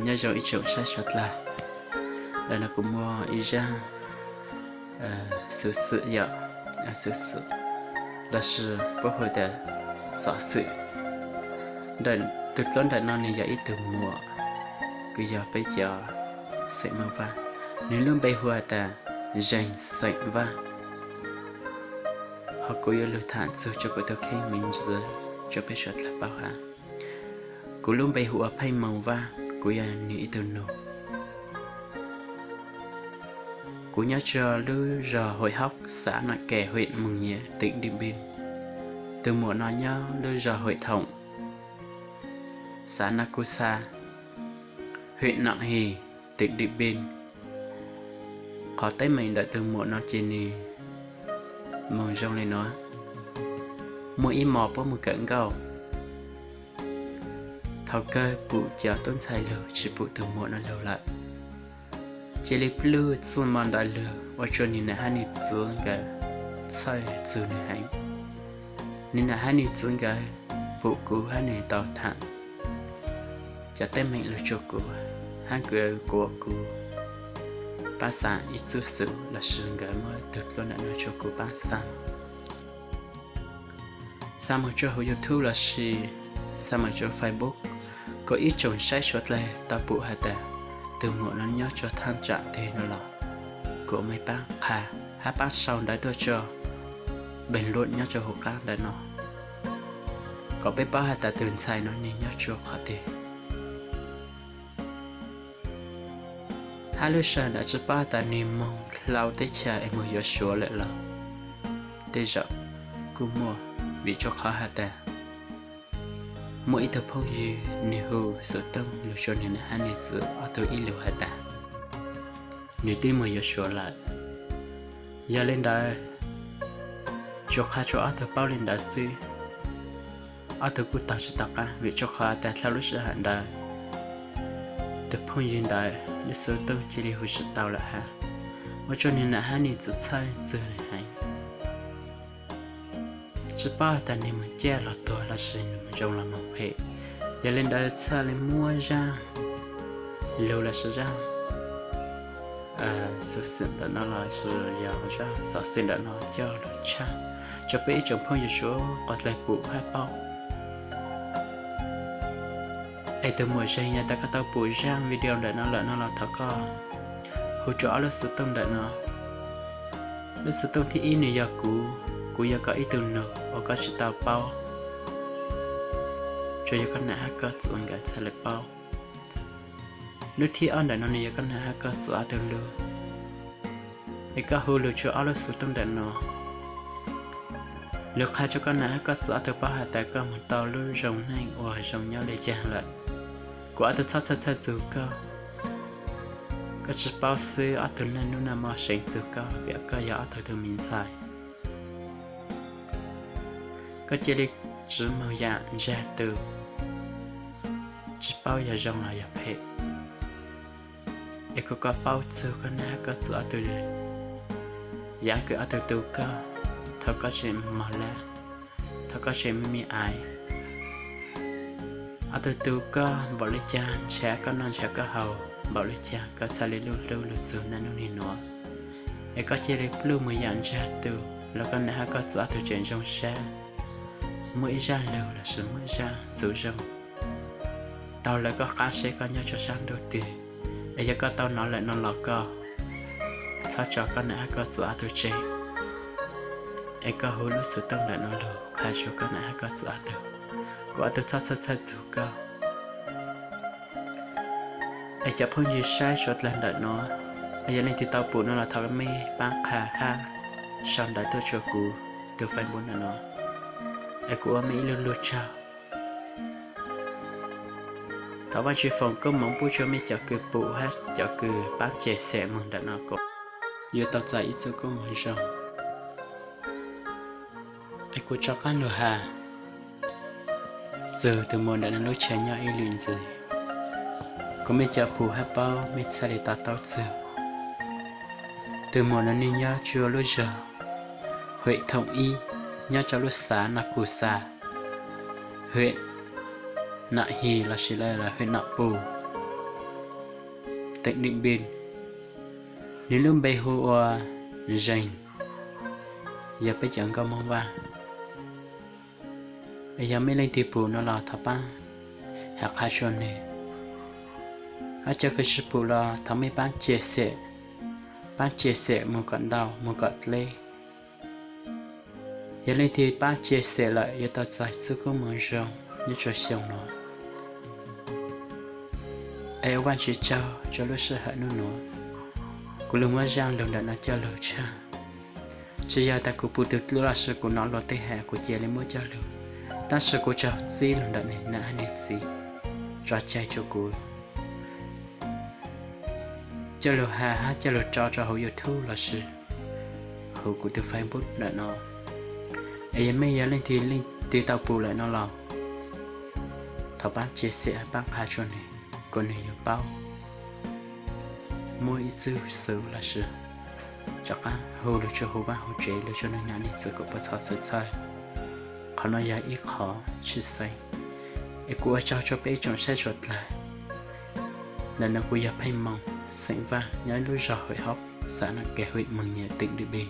Nyob zoo ib tsoom saib suav dlawg, ntawm no kuv muaj ib zaj xov xwm yom, xov xwm lossis puab hu tias xov xwm. Tus hluas nraim no nws yog ib tug muam, kuj yog peb cov xeem Moos Vaj, nws lub npe hu tas Zeeg xeem Vaj. Ho kuv yuav lug tham txug rua kuv tug kheej me ntsis rua peb suav dlawg paub hab. Kuv lub npe hu ua Pheej Moos Vaj, kuv yog nws ib tug nug. Kuv nyob rua lub zog Huaim Hauv, xav Nam Kem, huyện Mường Nhé, tỉnh Điện Biên. Tug muam no nyob lub zog Huaim Thoom, xav Na Kus Xa, huyện Nậm Hì, tỉnh Điện Biên. Qhov teeb meem ntawm tug muam no ces nws moog zoo le nuav. Muaj ib mos puab moog kawm nkauj, thaus kawg pum cov tub ntxhais lug tsi pum tug muam no lug lawm. Cia li pluj txuj mo ntawd lug ua rua nwg nam hab nwg txwv nkawd txhawj txug nwg heev. Nwg nam hab nwg txwv nkawd pum kuv hab nwg tau thaam cov teeb meem lug rua kuv, hab kuv kuas kuv paab xaa ib txuj xwm lossis nkawd muab tug hluas nraim no rua kuv paab xaa. Xaa moog rua huv YouTube lossis xaa moog rua Facebook, kuas ib tsoom saib suav dlawg tau pum has tas tug muam no nyob rua thaaj tsaam twg no los, kuas mej paab qha hab paab sau ntawv tuaj rua bình luận nyob rua huv qaab ntawm no, kuas peb paub has tas tug ntxhais no nwg nyob rua qhov twg. Hab lub sij hawm ntawd tsi paub has tas nwg moog hlau teb chaws es moog yuav suav lawm los tej zaum kuj muaj, vim rua qhov has tas muaj ib tug phooj ywg nwg hu xuv tooj lug rua nwg nam hab nwg txwv ob tug ib lug has tas nwg twb moog yuav suav lawm. Yog le ntawd, tsuas qha rua ob tug paub le ntawd xwb. Ob tug kuj taug tsi tau qaab vim rua qhov tas dlhau lub sij hawm ntawd tug phooj ywg ntawd lub xuv tooj cia li hu tsi tau lawm hab, ua rua nwg nam hab nwg txwv txhawj txug nwg heev. Tsi paub has tas nwg moog ciaj los tuag lossis nwg moog zoo los moog phem. Yog le ntawd txhaj le muab zaj lug lossis zaj xuv xwm ntawm no lossis yog zaj xov xwm ntawm no coj lug tshaj rua peb ib tsoom phooj ywg suav dlawg pum hab paub. Es tug muam Zeeg, yog tas koj tau pum zaj video ntawm no lawm no los thov koj hu rua ob lub xuv tooj ntawm no. Lub xuv tooj thib ib nwg yog kuv, kuv yog koj ib tug nug uas koj tsi tau paub, tsuas yog koj nam hab koj txwv nkawd txhaj le paub. Lub thib ob ntawm no nwg yog koj nam hab koj txwv ob tug lub. Es koj hu lug rua ob lub xuv tooj ntawm no, lug qha rua koj nam hab koj txwv ob tug paub has tas koj moog tau lub zoo neej uas zoo nyob le caag lawm. Kuas ob tug txhob txhawj txhawj txug koj. Koj tsi paub xwb, ob tug neej nub naj mo seev txug koj vim koj yog ob tug tug mi ntxhais. Koj cia li tsiv moog yaam ntsag tug, tsi paub yog zoo los yog phem. Es kuas koj paub txug koj nam hab koj txwv ob tug, yaam kws ob tug tu koj thaus koj tseem mog lab, thaus koj tseem me me aiv. Ob tug tu koj npaum le caag, nrhav koj noj nrhav koj haus npaum le caag, koj txhaj le lub hlub lug txug naj nub nim nuav. Es koj cia li pluj moog yaam ntsag tug los koj nam hab koj txwv ob tug tseem zoo sab. Muaj ib zaj lug lossis muaj ib zaj xuv zoo taug lawv koj qab seb koj nyob rua sab ntuj twg. Es yog koj tau nov lawm no los koj txhob tso koj nam hab koj txwv ob tug tseg. Es koj hu lub xuv tooj ntawm no lug qha rua koj nam hab koj txwv ob tug, kuas ob tug txhob txhawj txhawj txug koj. Es cov phooj ywg saib suav dlawg ntawm no, es yog leej twg tau pum no los thov mej paab qha hab sau ntawv tuaj rua kuv tug Facebook ntawm no, es kuv ua mej ib lug lug tsaug. Thov Vaajtswv foom koob moov pub rua mej cov kws pum hab cov kws paab tseg xem moog ntawm no kuas yuav tau txais ib txuj koob moov zoo. Es kuv rov qaab lug has txug tug muam ntawm no lub chaw nyob ib lwm ntxiv, kuas mej cov pum hab paub mej txhaj le to taub txug. Tug muam no nwg nyob rua lub zog Huem Thoom ib, nyob rua lub xav Naj Kus Xa, Huem Nam His lossis Huem Nam Pus. teem Deej Npis. Nws lub npe hu ua Zeeg, yog peb cov nkauj Hmoob Vaj. Yog muaj leej twg pum no los thov pab hais qha rua nwg, hab cov kws tsi pum los thov mej paab tsia xem, paab tsia xem moog kom ntau moog kom dleb. Yog leej twg paab tsia xem lawm yuav tau txais txuj koob moov zoo nyob rua xyoo no. Es ua Vaajtswv tsaug rua lub sij hawm nub nuav, kuv lug muab zaaj lug ntawm no coj lug tshaj. Tsi yog tas kuv pum tug dlua lossis kuv nov luag tej has kuv ca le muab coj lug, tab sis kuv tsaug txib lug ntawm nwg nam hab nwg txiv tso cai rua kuv coj lug has hab coj lug tso rua huv YouTube lossis huv kuv tug Facebook ntawm no. Es yog mej yog leej twg leej twg tau pum lawm no los thov paab tsia xem hab paab qha rua nwg kom nwg yuav paub muaj ib txuj xwv lossis rov qaab hu lug tsua huv vaaj huv tsev lug tsua nwg nam nwg txiv kom puas txhov txhawj txhawj. Qhov no yog ib qhov tshwj xeeb. Es kuv ua tsaug rua peb ib tsoom saib suav dlawg. Ntawm no kuv yog Pheej Moos xeem Vaaj nyob lub zog Huim Hauv, xav Nam Keg, Huim Moos Nyem, teem Deej Npis.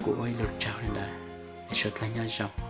Kuv ua ib lug tsaug le ntawd, es suav dlawg nyob zoo.